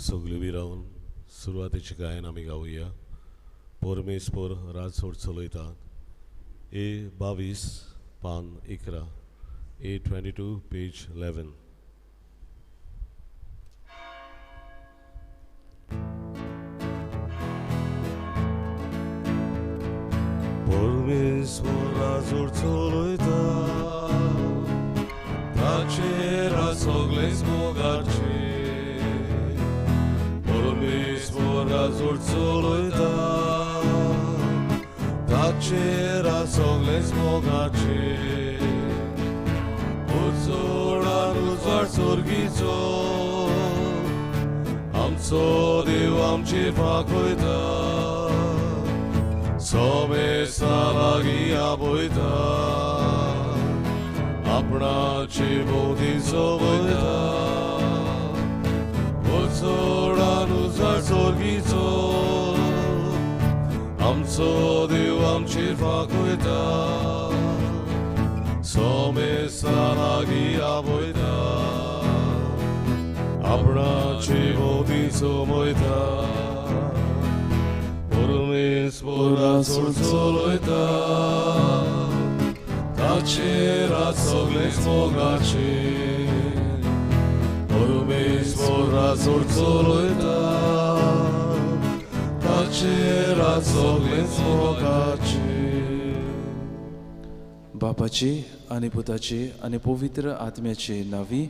सगळीं उबी रावन सुरवातेचें गायन आमी गावया. परमेश्वर राजवट चलयता. ए 22 पान 11, ए 22 पेज 11. परमेश्वर राजवट चलयता, ताचेर सगळेच मोगाचे. परमेश्वर राजवट चलयता, ताचेर सगळेच मोगाचे. उजवाडान उजवाड सर्गीचो, आमचो देव आमचेर फांकयता. सोमेसा लागीं आपयता, आपणाचे भोंवती सोबयता. उजवाडान उजवाड सर्गीचो, आमचो देव आमचेर फांकयता. सोमेसा लागीं आपयता, आपणाचे भोंवती सोमयता. परमेश्वर राजवट चलयता, ताचेर सगळेच मोगाचे. परमेश्वर राजवट चलयता, ताचेर सगळेच मोगाचे. बापाची आनी पुताची आनी पवित्र आत्म्याचे नांवी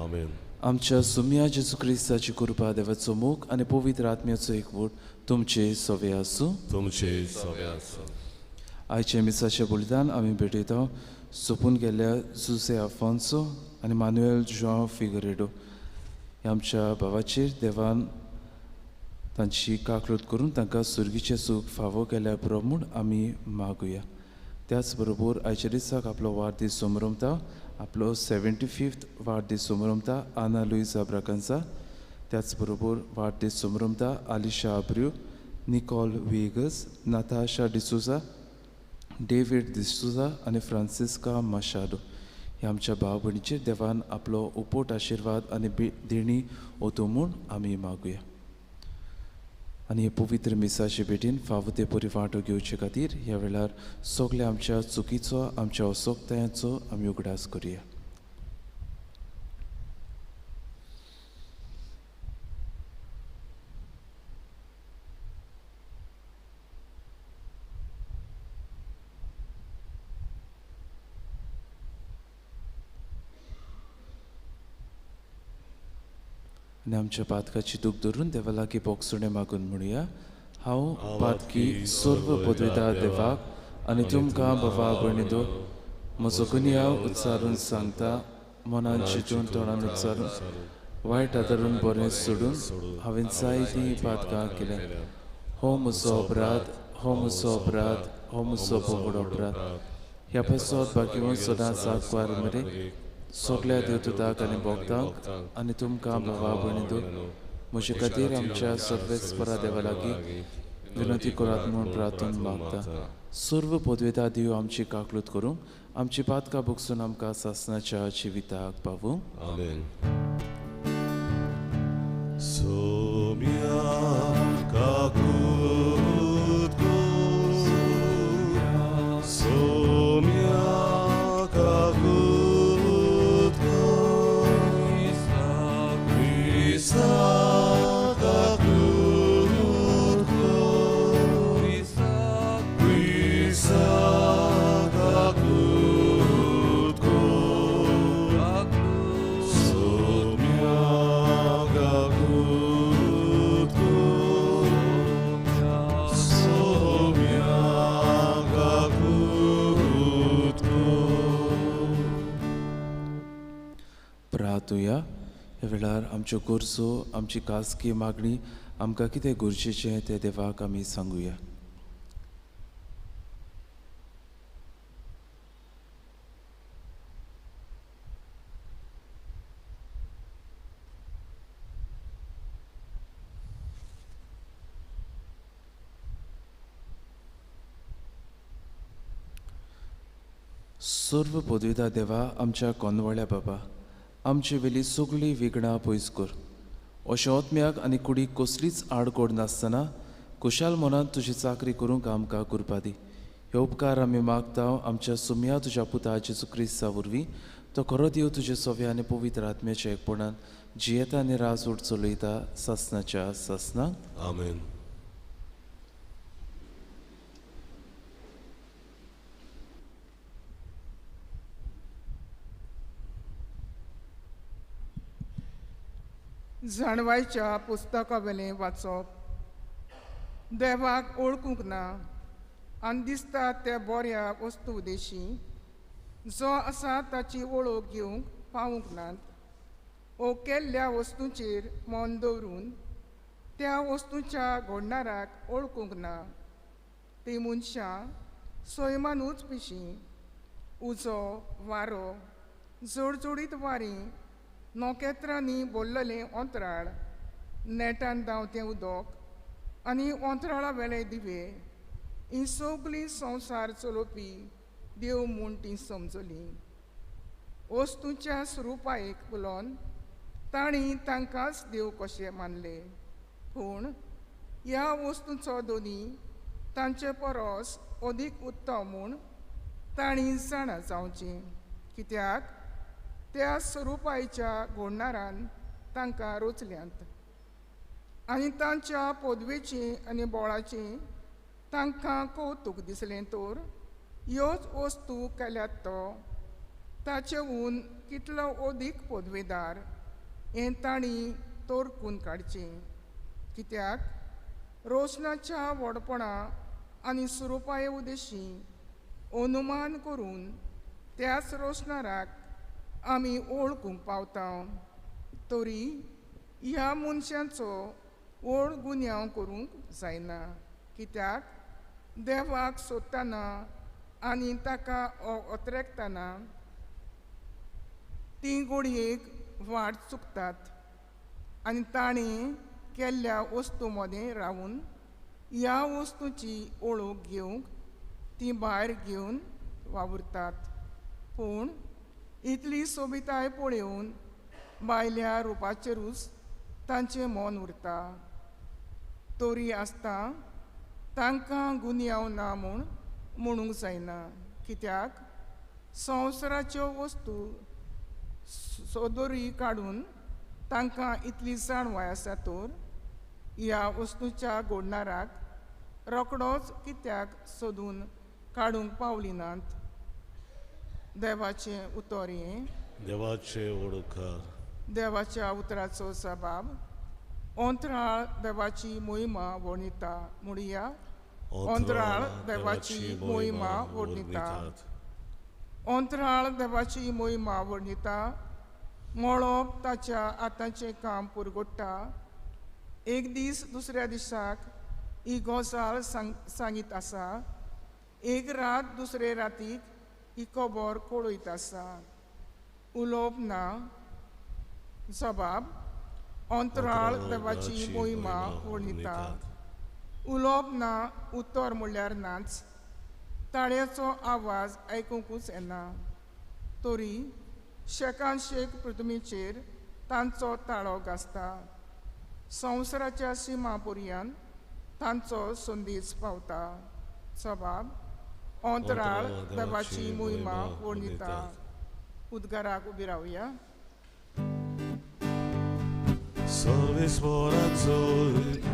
आमेन. आमच्या सुम्या जेजू क्रिस्ताची कृपा, देवाचो मोग आनी पवित्र आत्म्याचो एकवट तुमचे सवे आसूं. तुमचे सवे आसूं. आयच्या मिसाचें बलिदान आमी भेटयता सोंपून गेल्ल्या जुसे आफोन्सो आनी मानुएल जुआंव फिगरेडो ह्या आमच्या भावाचेर देवान तांची काकळूत करून तांकां सुर्गीचें सूख फावो केल्या पुरो म्हूण आमी मागुया. त्याच बरोबर आयच्या दिसाक आपलो वाडदीस समरमता, आपलो 75th वाडदीस समरमता आना लुईसा ब्रागांजा. त्याच बरोबर वाडदीस समरमता Alisha Abreu, Nicole Viegas, Natasha D'Souza, David D'Souza आनी फ्रांसिस्का माशादो. ह्या आमच्या भाव भयणीचेर देवान आपलो उपोट आशिर्वाद आनी देणी ओतूं म्हूण आमी मागुया. आनी हे पवित्र मिसाचे भेटीन फावो ते परी वांटो घेवचे खातीर ह्या वेळार सगल्या आमच्या चुकीचो, आमच्या असोक्तायांचो आमी उगडास करुया. आनी आमच्या पातकाची दूख धरून देवा लागीं बोगसुणें मागून म्हणुया. हांव पातकी सर्व पदवेदार देवाक आनी तुमकां बाबा भयणीदो म्हजो गुन्यांव उच्चारून सांगता, मनान चिंतून तोंडान उच्चारून वायट आदारून बरें सोडून हांवें जायतीं पातकां केल्या. हो म्हजो अपराध, हो म्हजो अपराध, हो म्हजो व्हड अपराध. ह्या पासत बाकीवन सदांच साकवार मरे सगल्या देवदूताक आनी भक्तांक आनी तुमकां भावा भयणीदो म्हजे खातीर आमच्या सर्वेस्परा देवा लागीं विनंती करात म्हूण प्रार्थना मागता. सर्व पदवेता देव आमची काकलूत करूंक, आमची पातकां भोगसून आमकां सासणाच्या जिविताक पावूं. आमेन. सोम्या काकूत कर, सोम्या काकूत कर, क्रिस्ता काकूत कर, क्रिस्ता काकूत कर, सोम्या काकूत कर, सोम्या काकूत कर. प्रार्थुया. ह्या वेळार आमच्यो गरजो, आमची खासगी मागणी, आमकां कितें गरजेचें तें देवाक आमी सांगुया. सर्व पदवेता देवा, आमच्या कोनवळ्या बाबा, आमचे वेली सगळीं विघ्नां पयस कर. अशें आत्म्याक आनी कुडीक कसलीच आडकोड नासतना खुशाल मनान तुजी चाकरी करूंक आमकां कृपा दी. हे उपकार आमी मागता आमच्या सुमया तुज्या पुता जेजू क्रिस्ता वरवीं, तो खरो देव तुजे सोव्या आनी पवित्र आत्म्याच्या एकपणान जियेता आनी राजवट चलयता सासनाच्या सासनाक. आमेन. जाणवायच्या पुस्तकावेलें वाचप. देवाक ओळखूंक ना आनी दिसता त्या बऱ्या वस्तू उदेशी जो आसा ताची वळख घेवंक पावूंक नात ओ केल्ल्या वस्तूंचेर मन दवरून त्या वस्तूच्या घडणाराक ओळखूंक ना. ती मनशां सैमानूच पिशीं, उजो, वारो, जोडजोडीत वारीं, नखेत्रांनी भरलेलें अंतराळ, नेटान धांवतें उदक आनी अंतराळा वेले दिवे ही सगळीं संवसार चलोवपी देव म्हूण ती समजली. वस्तूच्या स्वरुपाक पळोवन तांणी तांकांच देव कशें मानले, पूण ह्या वस्तूंचो दोनी तांचे परस अदीक उत्तम म्हूण तांणी जाणा जावचें, कित्याक त्या स्वरुपाच्या घोडणारान तांकां रोचल्यांत आनी तांच्या पदवेचें आनी बोळाचें तांकां कौतूक दिसलें तर ह्योच वस्तू केल्यात तो ताचेहून कितलो अदीक पदवेदार हें तांणी तोरकून काडचें, कित्याक रोशनाच्या व्हडपणा आनी स्वरुपाये उदेशी अनुमान करून त्याच रोशनाराक आमी ओळखूंक पावता. तरी ह्या मनशांचो व्हड गुन्यांव करूंक जायना, कित्याक देवाक सोदतना आनी ताका अत्रेकतना ती गोडयेक वाट चुकतात आनी ताणें केल्ल्या वस्तू मदें रावून ह्या वस्तूची वळख घेवंक ती भायर घेवन वावुरतात. पूण इतली सोबिताय पळोवन भायल्या रुपाचेरूच तांचें मन उरता. तरी आसता तांकां गुन्यांव ना म्हूण म्हणूंक जायना, कित्याक संवसाराच्यो वस्तू सोदोरी काडून तांकां इतली जाणवाय आसा तर ह्या वस्तूच्या घोडणाराक रोखडोच कित्याक सोदून काडूंक पावली नात. देवाचें उतर हें. देवाचे ओळखकार. देवाच्या उतराचो सबाब. अंतराळ देवाची मोहिमा वर्णिता. म्हणया, अंतराळ देवाची मोहिमा वर्णिता. अंतराळ देवाची मोहिमा वर्णिता. मळब ताच्या आतांचें काम पुरगोडटा. एक दीस दुसऱ्या दिसाक ही गजाल सांगीत आसा, एक रात दुसरे रातीक ही खबर कळयत आसा. उलोवप ना. जबाब. अंतराळ देवाची मोहिमा वर्णिता. उलोवप ना, उतर म्हणल्यार नाच. ताळ्याचो आवाज आयकुंकूच येना, तरी शेकान शेक पृथ्वीचेर तांचो ताळो गाजता. संवसाराच्या सिमा पर्यंत तांचो संदेश पावता. जबाब. अंतराळ देवाची मोहिमा वर्णिता. उद्गाराक उबी रावया. सर्वेस्वराचोय,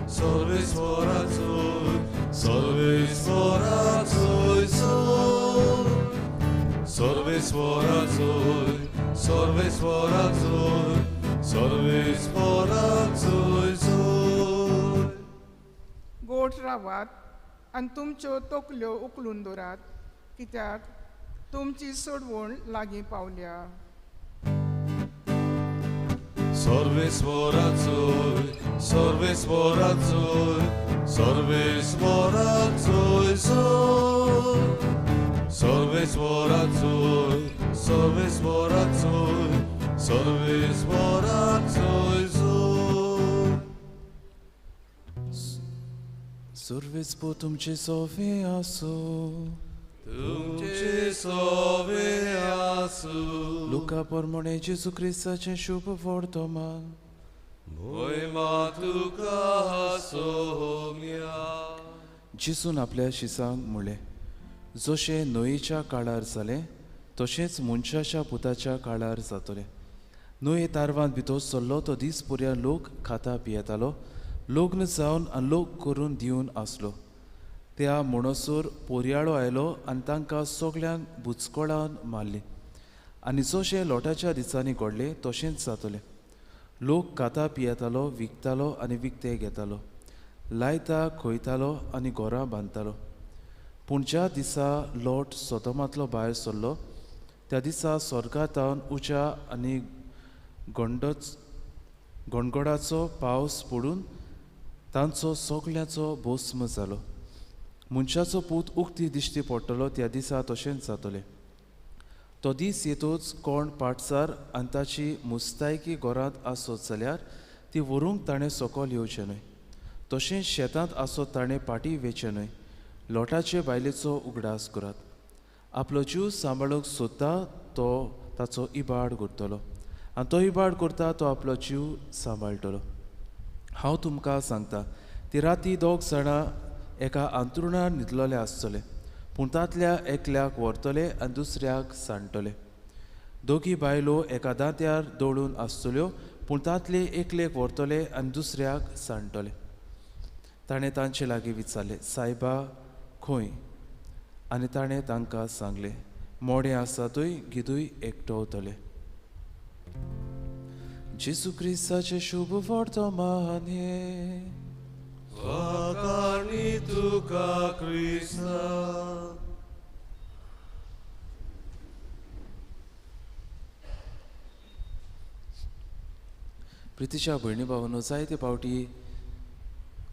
सर्वेस्वराचोय, सर्वेस्वराचोय, सर्वेस्वराचोय, सर्वेस्वराचोय, सर्वेस्वराचोय. गोठ रावात आनी तुमच्यो तकल्यो उखलून दवरात, कित्याक तुमची सोडवण लागीं पावल्या. सर्वेस्वराचोय, सर्वेस्वराचोय, सर्वेस्वराचोय, सर्वेस्वराचोय, सर्वेस्वराचोय, सर्वेस्वराचोय. सर्वेस्पो तुमचे सोवे आसूं. तुमचे सोवे आसूं. लुका प्रमाणे जेजू क्रिस्ताचें शुभ वर्तमान. मोयमा तुका सोम्या. जेजून आपल्या शिसांक म्हणलें, जशें न्हंयेच्या काळार जालें तशेंच मनशाच्या पुताच्या काळार जातलें. न्हंये तारवांत भितर सरलो तो दीस पर्यंत लोक खाता पियेतालो, लग्न जावन आनी लोक करून दिवन आसलो. त्या म्हणसर पोरयाळो आयलो आनी तांकां सगल्यांक बुचकोळान मारली. आनी जशें लोटाच्या दिसांनी घडलें तशेंच जातलें. लोक खाता पियेतालो, विकतालो आनी विकते घेतालो, लायता खोयतालो आनी घरां बांदतालो. पूण ज्या दिसा लोट सोदोमांतलो भायर सरलो त्या दिसा स्वर्गांतावन उज्या आनी गणगडाचो पावस पडून तांचो सगळ्यांचो भस्म जालो. मनशाचो पूत उक्ती दिश्टी पडटलो त्या दिसा तशेंच जातलें. तो दीस येतोच कोण पाटसार आनी ताची मुस्तायकी घरांत आसत जाल्यार ती व्हरूंक ताणें सकयल येवचें न्हय, तशेंच शेतांत आसत ताणें पाटी वेचें न्हय. लोटाचे बायलेचो उगडास करात. आपलो जीव सांबाळूंक सोदता तो ताचो इबाड करतलो आनी तो इबाड करता तो आपलो जीव सांबाळटलो. हांव तुमकां सांगता, ती राती दोग जाणां एका अंतरुणार न्हिदलेले आसतले, पूण तांतल्या एकल्याक व्हरतले आनी दुसऱ्याक सांडटले. दोगी बायलो एका दांत्यार दळून आसतल्यो, पूण तांतले एकलेक व्हरतले आनी दुसऱ्याक सांडटले. ताणें तांचे लागीं विचारलें, सायबा खंय? आनी ताणें तांकां सांगलें, मोडें आसा थंय गिदूय एकटवतले. जेजू क्रिस्ताचें शुभ वर्तमान हें. वाखाणी तुका क्रिस्ता. प्रितीच्या भयणी भावांनो, जायते फावटी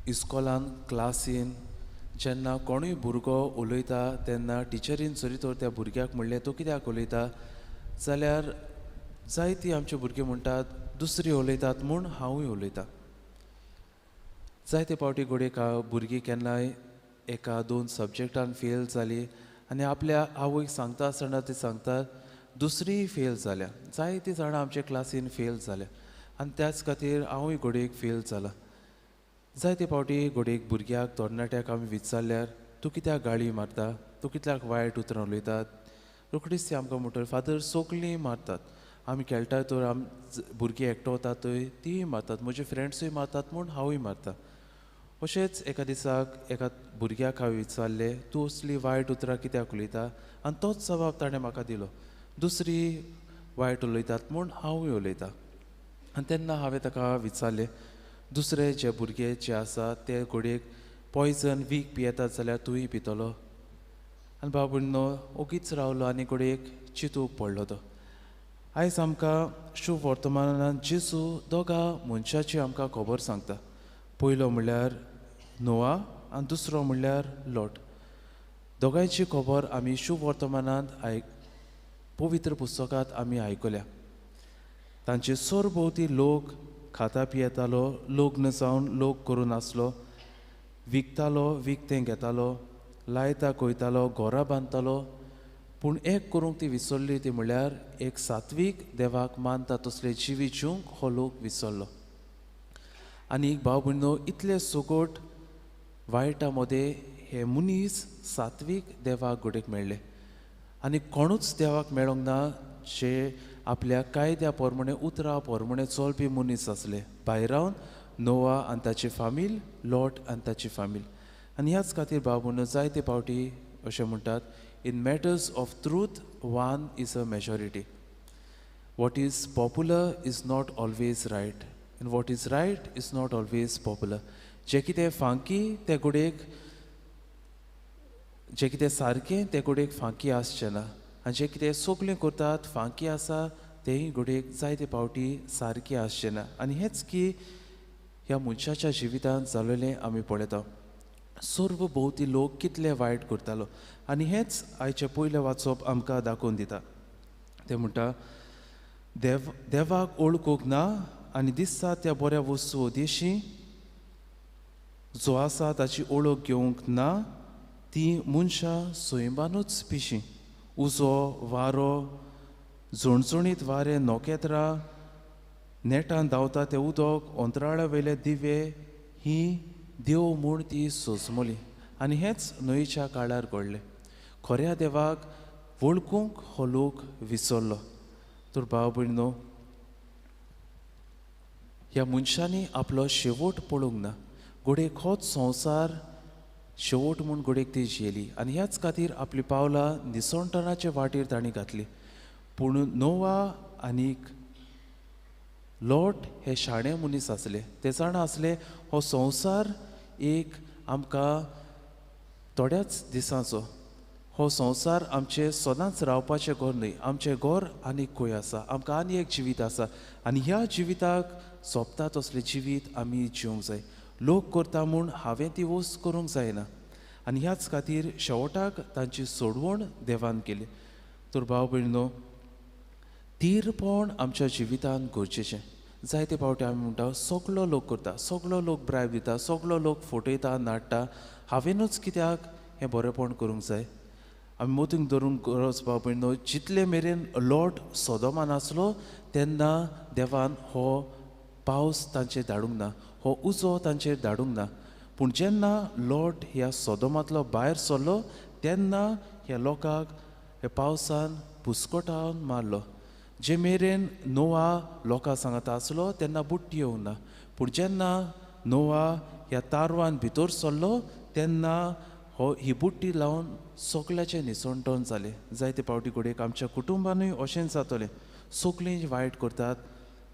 इस्कॉलान क्लासीन जेन्ना कोणूय भुरगो उलयता तेन्ना टिचरीन जरी तर त्या भुरग्याक म्हणलें तूं कित्याक उलयता जाल्यार जायतीं आमचे भुरगीं म्हणटात दुसरी उलयतात म्हूण हांवूय उलयता. जायते फावटी घडये भुरगीं केन्नाय एका दोन सब्जॅक्टान फेल जाली आनी आपल्या आवयक सांगता आसतना ती सांगतात दुसरीय फेल जाल्या. जायतीं जाणां आमच्या क्लासीन फेल जाल्या आनी त्याच खातीर हांवूय घडयेक फेल जाला. जायते फावटी घडयेक भुरग्याक तरणाट्याक आमी विचारल्यार तूं कित्याक गाळी मारता, तूं कित्याक वायट उतरां उलयतात, रोखडीच ती आमकां म्हणटली फादर सगळीं मारतात, आमी खेळटा तर आम भुरगीं एकटो वतात थंय तींय मारतात, म्हजे फ्रेंड्सूय मारतात म्हूण हांवूय मारता. अशेंच एका दिसाक एका भुरग्याक हांवें विचारलें तूं असली वायट उतरां कित्याक उलयता आनी तोच जबाब ताणें म्हाका दिलो, दुसरी वायट उलयतात म्हूण हांवूय उलयता. आनी तेन्ना हांवें ताका विचारलें दुसरे जे भुरगे जे आसा ते घडयेक पॉयजन वीख पियेतात जाल्यार तूंय पितलो? आनी बाबुण्णो ओगीच रावलो आनी घडयेक चिंतूंक पडलो तो. आयज आमकां शुभ वर्तमानान जेजू दोगा मनशाची आमकां खबर सांगता. पयलो म्हणल्यार नोआ आनी दुसरो म्हणल्यार लोट. दोगांयची खबर आमी शुभ वर्तमानांत पवित्र पुस्तकांत आमी आयकल्या. तांचे सरभोंवती लोक खाता पियेतालो, लग्न जावन लोक करून आसलो, विकतालो, विकतें घेतालो, लायता कोयतालो, घरां बांदतालो. पूण एक करूंक ती विसरली ती म्हणल्यार एक सात्वीक देवाक मानता तसले जिवी जिवंक हो लोक विसरलो. आनी भाव भयणो इतले सोगट वायटा मदें हे मनीस सात्वीक देवाक घडयेक मेळ्ळे आनी कोणूच देवाक मेळोंक ना जे आपल्या कायद्या पोरमणे उतरां पोरमणे चलपी मनीस आसले, भायरावन नोआ आनी ताची फामील, लोट आनी ताची फामील. आनी ह्याच खातीर भाव भयणो जायते फावटी अशें म्हणटात, in matters of truth one is a majority. What is popular is not always right and what is right is not always popular. जें कितें फांकी तें घडयेक, जें कितें सारकें तें घडयेक फांकी आसचें ना आनी जें कितें सगळें करतात फांकी आसा तेंय घडयेक जायते फावटी सारकें आसचें ना. आनी हेंच की ह्या मनशाच्या जिवितांत जालेलें आमी पळयता. सर्व भोंवती लोक कितले वायट करतालो आनी हेंच आयचें पयलें वाचप आमकां दाखोवन दिता. तें म्हणटा देवाक ओळखूंक ना आनी दिसता त्या बऱ्या वस्तू उद्देशी जो आसा ताची ओळख घेवंक ना ती मनशां सैमानूच पिशीं. उजो, वारो, झणझणीत वारें, नखेत्रां, नेटान धांवता तें उदक, अंतराळा वयले दिवे ही देव म्हूण ती सोजमली. आनी हेंच न्हंयच्या काळार घडलें. खऱ्या देवाक वळखूंक हो लोक विसरलो. तर भाव भयणीनो, ह्या मनशांनी आपलो शेवट पळोवंक ना. घडयेक होच संवसार शेवट म्हूण घडयेक ती जियेली आनी ह्याच खातीर आपली पावलां निसणटणाचे वाटेर तांणी घातली. पूण नोवा आनीक लोट हे शाणे मनीस आसले. ते जाणा आसले हो संवसार एक आमकां थोड्याच दिसांचो, हो संवसार आमचें सदांच रावपाचें घर न्हय. आमचें घर आनीक खंय आसा, आमकां आनी एक जिवीत आसा आनी ह्या जिविताक सोंपता तसलें जिवीत आमी जिवंक जाय. लोक करता म्हूण हांवें ती वस्त करूंक जायना. आनी ह्याच खातीर शेवटाक तांची सोडवण देवान केली. तर भाव भयणीनो, धीरपण आमच्या जिवितांत गरजेचें. जायते फावटी आमी म्हणटा सगलो लोक करता, सगलो लोक ब्रायब दिता, सगलो लोक फटयता, नाडटा, हांवेनूच कित्याक हें बरेंपण करूंक जाय. आमी मोतींक धरूंक गरज भाव भयणीनो, जितले मेरेन लोट सोदोमान आसलो तेन्ना देवान हो पावस तांचेर धाडूंक ना, हो उजो तांचेर धाडूंक ना. पूण जेन्ना लोट ह्या सोदोमांतलो भायर सरलो तेन्ना ह्या लोकांक ह्या पावसान बुस्कोटावन मारलो. जे मेरेन नोवा लोकां सांगता आसलो तेन्ना बुट्टी येवंक ना, पूण जेन्ना नोवा ह्या तारवान भितर सरलो तेन्ना हो ही बुट्टी लावन सगल्याचें निसणटण जालें. जायते फावटी घडयेक आमच्या कुटुंबानूय अशेंच जातलें, सगळीं वायट करतात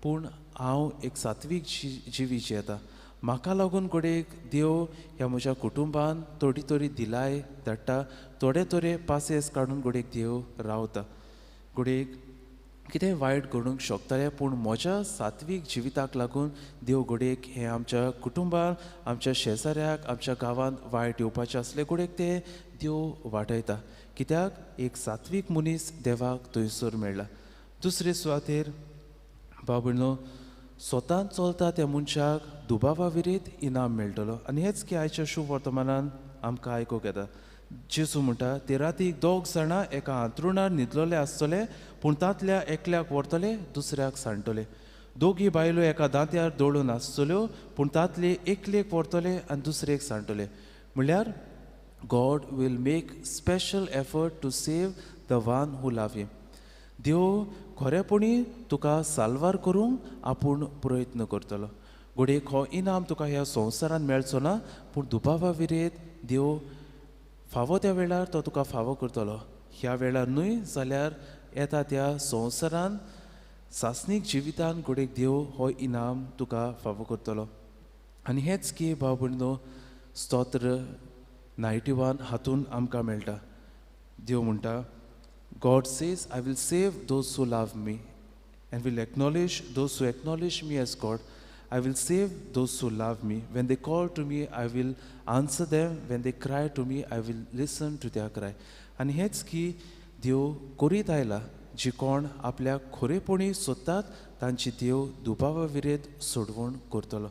पूण हांव एक सात्वीक जिवी जियेता, म्हाका लागून घडयेक देव ह्या म्हज्या कुटुंबान थोडी थोडी दिलाय धाडटा, थोडे थोडे पासेस काडून घडयेक देव रावता. घडयेक कितें वायट घडूंक शकतलें पूण म्हज्या सात्वीक जिविताक लागून देव घडयेक हें आमच्या कुटुंबान, आमच्या शेजाऱ्याक, आमच्या गांवांत वायट येवपाचें आसलें घडयेक तें देव वाटयता. कित्याक एक सात्वीक मनीस देवाक थंयसर मेळ्ळा. दुसरे सुवातेर बाबडनो स्वतान चलता त्या मनशाक दुबावा विरीत इनाम मेळटलो. आनी हेंच की आयच्या शुभ वर्तमानान आमकां आयकूंक येता. जेजू म्हणटा ते रातीक दोग जाणां एका हांतरुणार न्हिदलोले आसतले पूण तांतल्या एकल्याक व्हरतले, दुसऱ्याक सांडटले. दोगी बायलो एका दांत्यार दळून आसतल्यो पूण तांतले एकलेक व्हरतले आनी दुसरेक सांडटले. म्हणल्यार God will make special effort to save the one who love him. देव खरेपणी तुका साल्वार करूंक आपूण प्रयत्न करतलो. घडयेक हो इनाम तुका ह्या संवसारांत मेळचो ना पूण दुबावा विरेत देव फावो त्या वेळार तो तुका फावो करतलो. ह्या वेळार न्हय जाल्यार येता त्या संवसारान सासणीक जिवितान घडयेक देव हो इनाम तुका फावो करतलो. आनी हेंच की भाव भयणीनो स्तोत्र 91 हातून आमकां मेळटा. देव म्हणटा, God says, I will save those who love me and will acknowledge those who acknowledge me as God. I will save those who love me. When they call to me, I will answer them. When they cry to me, I will listen to their cry. आनी हेंच की देव करीत आयला, जी कोण आपल्याक खरेपणी सोदतात तांची देव दुबावा विरेत सोडवण करतलो.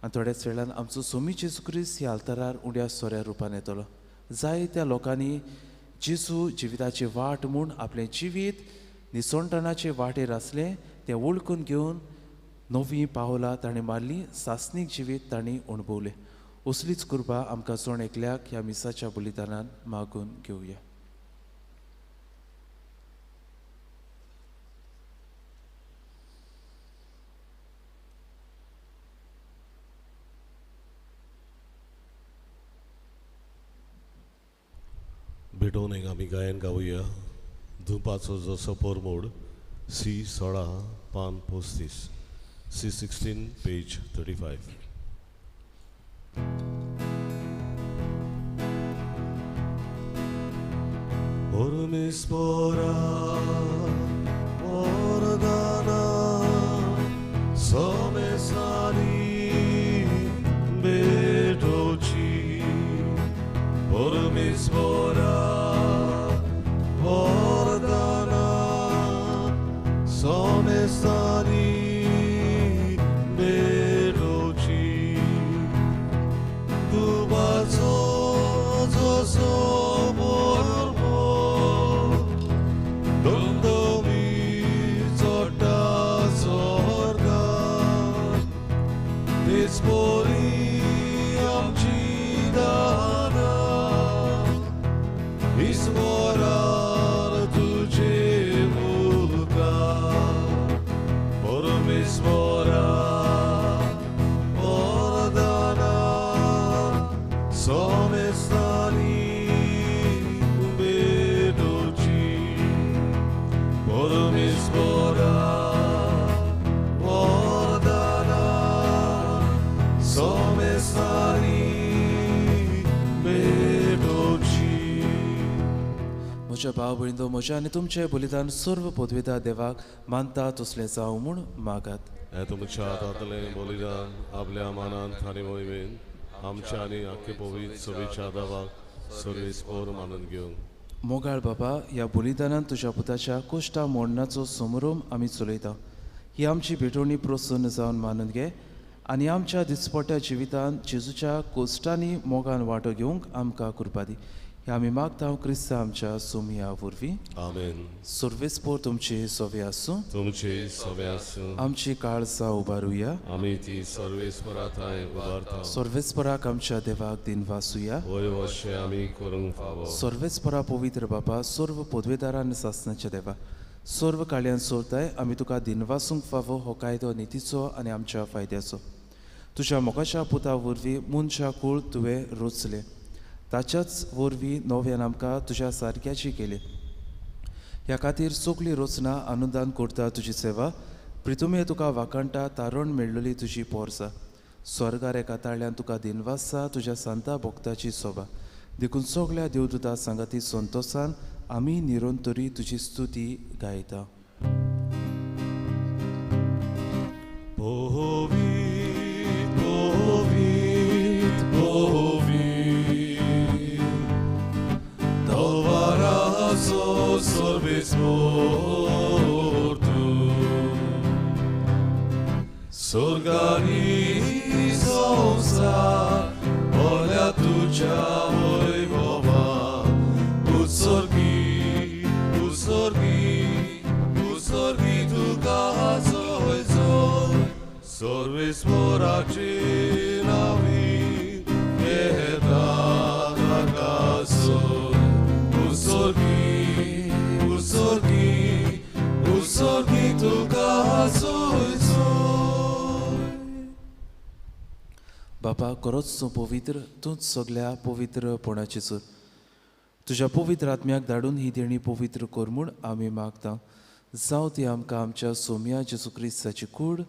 आनी थोड्याच वेळान आमचो सोमी जेजू क्रिस्त ह्या आल्तारार उण्या सोऱ्या रुपान येतलो. जायत्या लोकांनी जेजू जिविताची वाट म्हूण आपलें जिवीत निसणटणाचे वाटेर आसलें तें वळखून घेवन नवीं पावलां ताणें मारलीं, सासणीक जिवीत तांणी अणभवलें. असलीच कृपा आमकां जण एकल्याक ह्या मिसाच्या बलिदानान मागून घेवया. भेटोवन एक आमी गायन गावया. धुपाचो जसो पोरमोड सी 16 पान 35, C 16 page 35. परमेश्वरा वरदाना समेसारी भेटोची, परमेश्वरा वरदाना समेसारी भेटोची, दुबाचो जसो बोरमोड दमदमी चडटा स्वर्गाक, म्हज्या भाव भयणींनो, म्हज्या आनी तुमचें बलिदान सर्व पदवेता देवाक मानता तसलें जावं म्हूण मागात. हें तुमच्या हातांतलें बलिदान आपल्या मानान आनी मोहिमेन आमच्या आनी आख्खे पवित्र सभेच्या देवाक सर्वेस्पोर मानून घेवंक. मोगाळ बाबा, ह्या बलिदानान तुज्या पुताच्या कोश्टा मोडणाचो समरोम आमी चलयता. ही आमची भेटवणी प्रसन्न जावन मानून घे आनी आमच्या दिसपट्ट्या जिवितांत जेजूच्या कोश्टांनी मोगान वांटो घेवंक आमकां कृपा दी. हे आमी मागता क्रिस्ता आमच्या सोमया वरवीं. आमेन. सर्वेस्पोर तुमचे सवे आसूं. तुमचे सवे आसूं. आमची काळजां उबारुया. आमी ती सर्वेस्परा थंय उबारता. सर्वेस्पराक आमच्या देवाक दिनवासुया. वय वशें आमी करूंक फावो. सर्वेस्परा पवित्र बाबा, सर्व पदवेदारा आनी सासणाच्या देवा, सर्व काळयान सोरताय आमी तुका दिनवासूंक फावो हो कायदो नितीचो आनी आमच्या फायद्याचो. तुज्या मोगाच्या पुता वरवीं मनशा कूळ तुवें रोचलें, ताच्याच वरवीं नव्यान आमकां तुज्या सारक्याची केली. ह्या खातीर सगळी रचना आनंदान करता तुजी सेवा. प्रितुमे तुका वाखाणटा तारण मेळ्ळली तुजी पोरसा. स्वर्गार एका ताळ्यान तुका दिनवासा तुज्या सांता भक्ताची सोबा. देखून सगळ्या देवदूता सांगाती संतोसान आमी निरंतरी तुजी स्तुती गायता. Sorgani संसार बोल्या तुझ्या वैभवा, उत्सर्गी उत्सर्गी उत्सर्गी तुका जोय जोय, सर्वेस्पराची नावी येता ताका सोय. उत्सर्गी उत्सर्गी उत्सर्गी तुका जोय जोय. बापा, खरोच तूं पवित्र, तूंच सगल्या पवित्रपणाची सूर. तुज्या पवित्र आत्म्याक धाडून ही देणी पवित्र कर म्हूण आमी मागता. जावं ती आमकां आमच्या सोम्या जेजू क्रिस्ताची कूड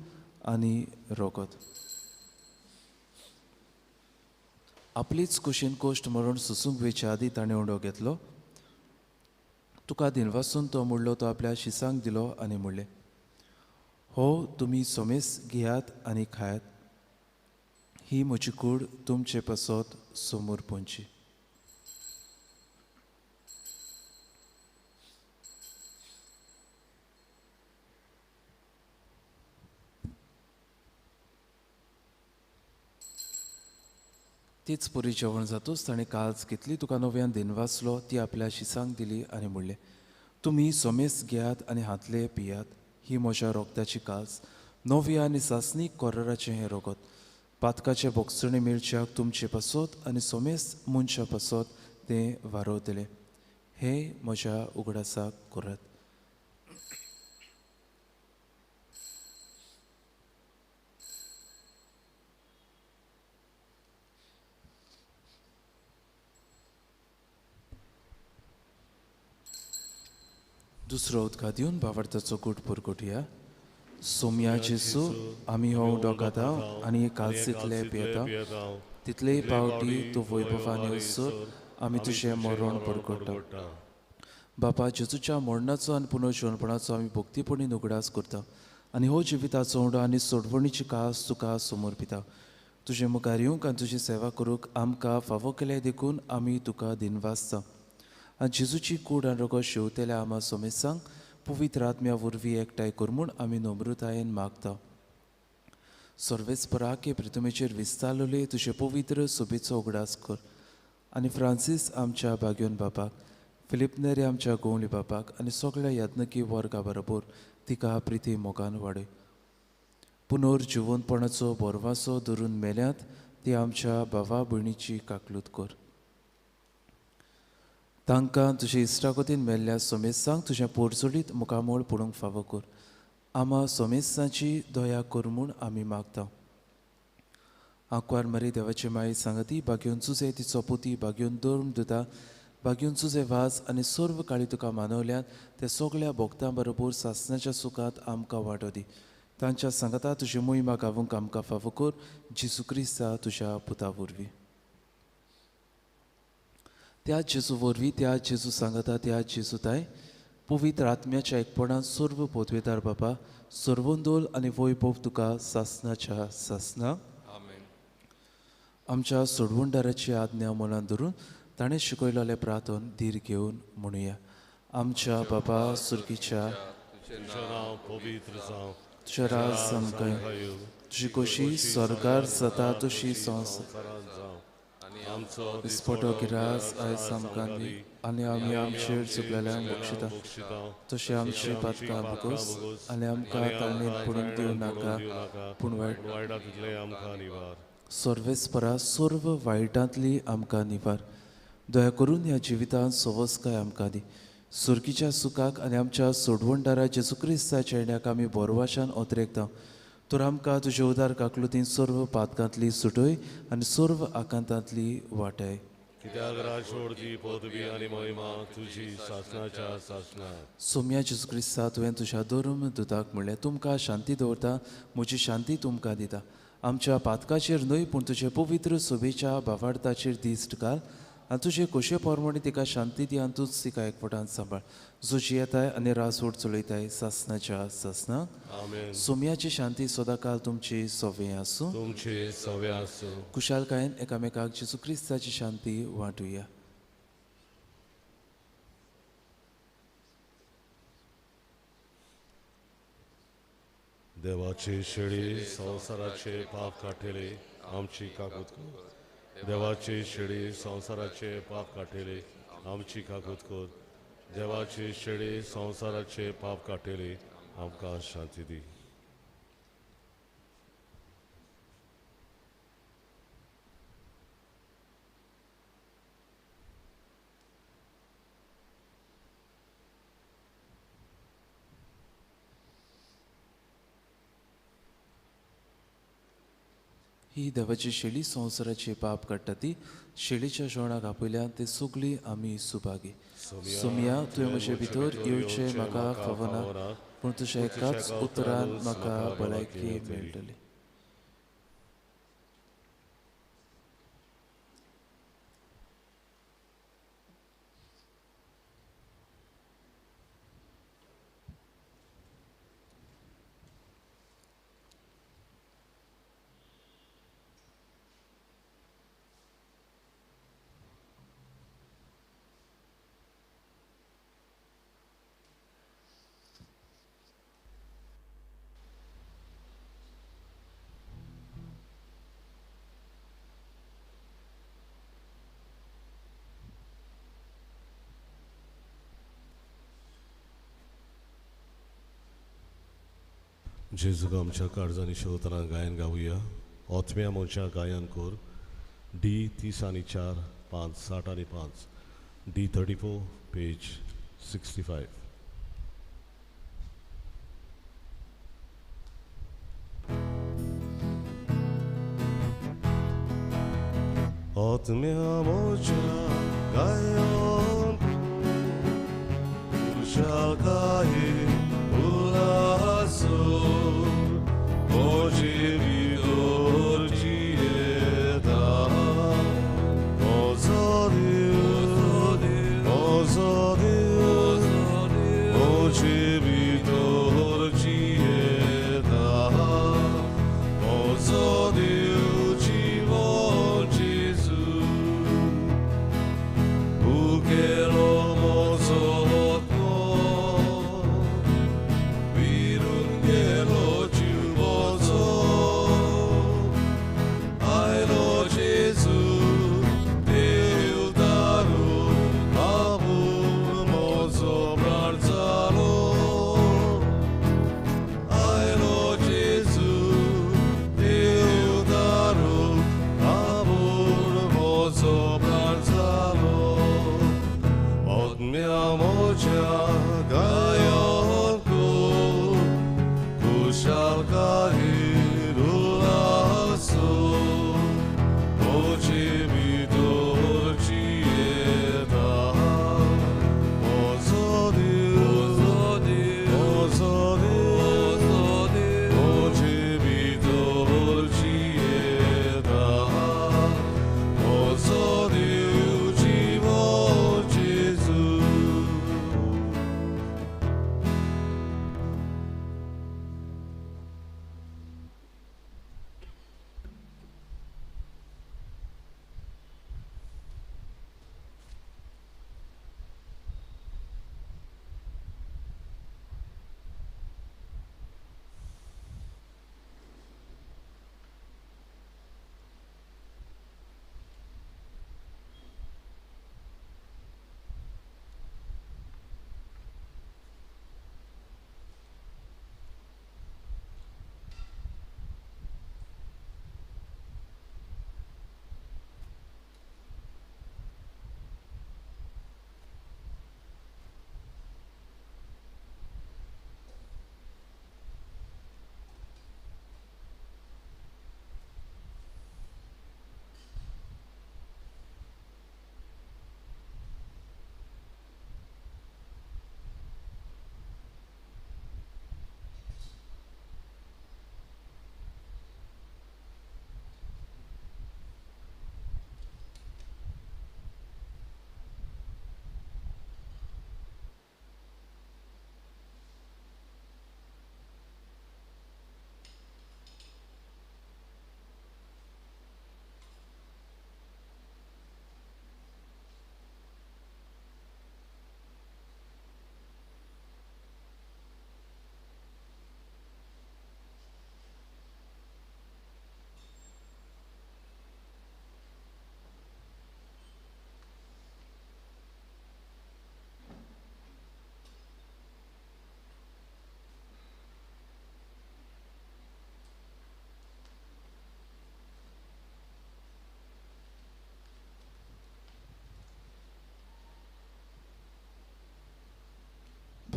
आनी रोगत. आपलीच कुशीन कोश्ट मरण सोसूंक वेच्या आदीं ताणें उंडो घेतलो. तुका दिनवासून तो मुडलो, तो आपल्या शिसांक दिलो आनी म्हणलें, हो तुमी सोमेस घेयात आनी खायात, ही म्हजी कूड तुमचे पासत समोर पोंची. तीच पुरी जेवण जातूच ताणें काळज घेतली, तुका नव्यान दिनवासलो, ती आपल्या शिसांक दिली आनी म्हणलें, तुमी सोमेस घेयात आनी हातले पियात, ही म्हज्या रोगताची काळज, नव्या आनी सासणीक कोराराचें हें रोगत. पातकाचे बोगसणे मेळच्याक तुमचे पासत आनी सोमेस मनशा पासत तें वारवतलें. हें म्हज्या उगडासाक करात. दुसरो उदका दिवन भावार्थाचो गूट पुरगुटया. सोम्या जेसू, आमी हो उदक खाता आनी कालसीतले पियेता, तितलेय पावटी तूं वैभवान येवसर आमी तुजें मरण परगट्टा. बापा, जेजूच्या मरणाचो आनी पुनर्जिवनपणाचो आमी भक्तीपणी उगडास करता आनी हो जिविताचो उंडो आनी सोडवणीची कास तुका समर्पिता. तुजे मुखार येवंक आनी तुजी सेवा करूंक आमकां फावो केलें देखून आमी तुका दिनवासता. आनी जेजूची कूड आनी रोगत शेवतेल्या आमा सोमेसांक पवित्र आत्म्या वरवीं एकठांय कर म्हूण आमी नम्रतायेन मागता. सर्वेस्पराके प्रितुमेचेर विस्तारलेले तुजे पवित्र सोबेचो उगडास कर आनी फ्रांसीस आमच्या बाग्योन बापाक, फिलीप नेरी आमच्या गोवली बापाक आनी सगळ्या यादनकी वर्गा बरोबर तिका प्रिती मोगान वाडय. पुनर्जिवनपणाचो भरवासो धरून मेल्यात ती आमच्या भावा भयणीची काकलूत कर. तांकां तुजे इश्टागतीन मेल्ल्या सोमेसांक तुजें पोरजोडीत मुखामळ पडूंक फावो कर. आमा सोमेसांची दया कर म्हूण आमी मागता. आंकवार मरी देवाची माई सांगती, बागेवन तुजें तिचो पुती, बागेवन धर्म दुता, बागेवन तुजें वाज आनी सर्व काळी तुका मानवल्यात ते सगळ्या भक्तां बरोबर सासणाच्या सुखांत आमकां वांटो दी. तांच्या सांगाता तुजी मोहिमा गावूंक आमकां फावो कर, जेजू क्रिस्ता तुज्या पुता वरवीं. त्या जेजू वरवीं, त्या जेजू सांगता, त्या जेजू ताय पवित्र आत्म्याच्या एकपणान सर्व पोतवेदार बाबा सर्वंदोल आनी वैभव तुका सासनाच्या सासना. आमच्या सोडवणदाराची आज्ञा मनान धरून ताणें शिकयलेलें प्रार्थन धीर घेवन म्हणुया. आमच्या बाबा सुर्गीच्या, तुझें नांव पवित्र जावं, तुजें राज आमकां येवं, तुजी खोशी स्वर्गार जाता तशी संवसारांत जावं. आमचो दिसपटो गिरास आयज आमकां दी आनी आमी आमचेर चुकलेल्यांक बक्षिता तशें आमची पातकां भोगोस आनी आमकां ताळणेंत पडूंक दिवं नाका, पूण वायटांतलें आमकां निवार. सर्वेस्परा सर्व वायटांतली आमकां निवार. दया करून ह्या जिवितांत सवसकाय आमकां दी. सुर्गीच्या सुखाक आनी आमच्या सोडवणदारा जेजू क्रिस्ताच्या येण्याक आमी बोरवाशान ओतरेकता. तर आमकां तुजे उदार काकलुतीन सर्व पातकांतली सुटय आनी सर्व आकांतांतली वाटय. कित्याक राजवडती पदवी आनी महिमा तुजी सासनाच्या सासना. सोम्या जेजू क्रिस्ता, तुवें तुज्या धर्म दुताक म्हणलें, तुमकां शांती दवरता, म्हजी शांती तुमकां दिता. आमच्या पातकाचेर न्हय पूण तुजे पवित्र सभेच्या भावार्थाचेर दिश्ट घाल आनी तुजे खोशे प्रमाणे तिका शांती दी आनी तूंच तिका एकवटान सांबाळ. जो जियेताय आनी राजवट चलयताय सासनाच्या सासना. सोम्याची शांती सदांकाल तुमची सवे आसूं. तुमची सवे आसूं. कुशालकायेन एकामेकाक जेजू क्रिस्ताची शांती वांटुया. देवाची शेळी संवसाराचे पाप काडटली आमची काकूत कर. देवाची शेळी संवसाराचे पाप काडटली आमची काकूत कर. देवाची शेळी संवसाराचे पाप काडटली आमकां शांती दी. ही देवाची शेळी संवसाराचे पाप काडटा ती शेळीच्या जेवणाक आपयल्या ते सगळी आमी सुभागी. सोम्या, तुवें म्हजे भितर येवचें म्हाका फावना, पूण तुज्या एकाच उतरान म्हाका भलायकी मेळटली. जेजूक आमच्या काळजांनी शेवतना गायन गावया. ओतम्या मोच्या गायन कोर डी 30 आनी 4 5 60 आनी 5 डी 34 पेज 65. ओतम्या मोच्या गायन कुशालकाये Deus.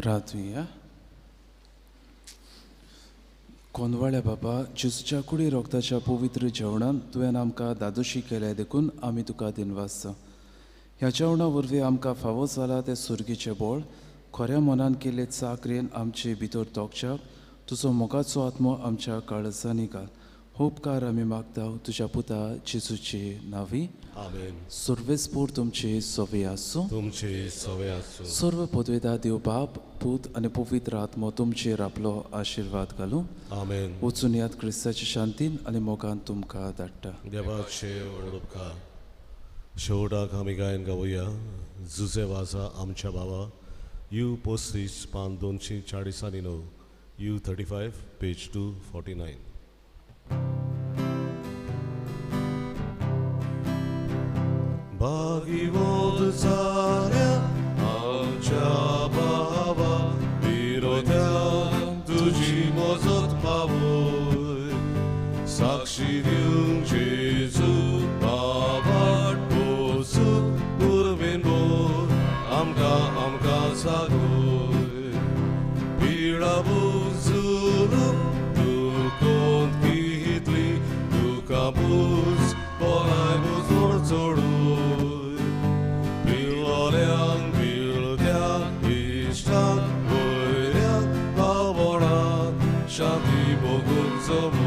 प्रार्थुया. कोंदवाळ्या बाबा, जेजूच्या कुडी रोगताच्या पवित्र जेवणान तुवें आमकां दादोशी केल्या देखून आमी तुका दिनवासता. ह्या जेवणा वरवीं आमकां फावो जाला तें सुर्गीचें बळ खऱ्या मनान केल्ले चाकरेन आमचे भितर तोखच्याक तुजो मोगाचो आत्मो आमच्या काळजांनी घाल. उपकार आमी मागता तुज्या पुता जेजूचे नांवी. आमेन. सर्वेस्पोर तुमचे सवे आसूं. तुमचे सवे आसूं. सर्व पदवेदा देव बाप, पूत आनी पवित्र आत्मो तुमचेर आपलो आशिर्वाद घालूं. आमेन. वचून याद क्रिस्ताच्या शांतीन आनी मोगान तुमकां धाडटा. देवाचे व्हड उपकार. शेवटाक आमी गायन गावया जुजे वाजा आमच्या बाबा, you 35 पान 249, you 35 page 249. भागीवंत जाल्या आमच्या बाबा, विरोध्यान तुजी मजत पावय, साक्षी दिवंक जेजू बाबाट पोसून पुरवेन बोल आमकां आमकां जागय. पिडा बुजून दुकोंत कितली दुकां बुज बोलाय बुजोड चडूय, पिलोल्यांक पिळग्यांक इश्टांक वयऱ्यांक पावणाक शांती भोगून जमय.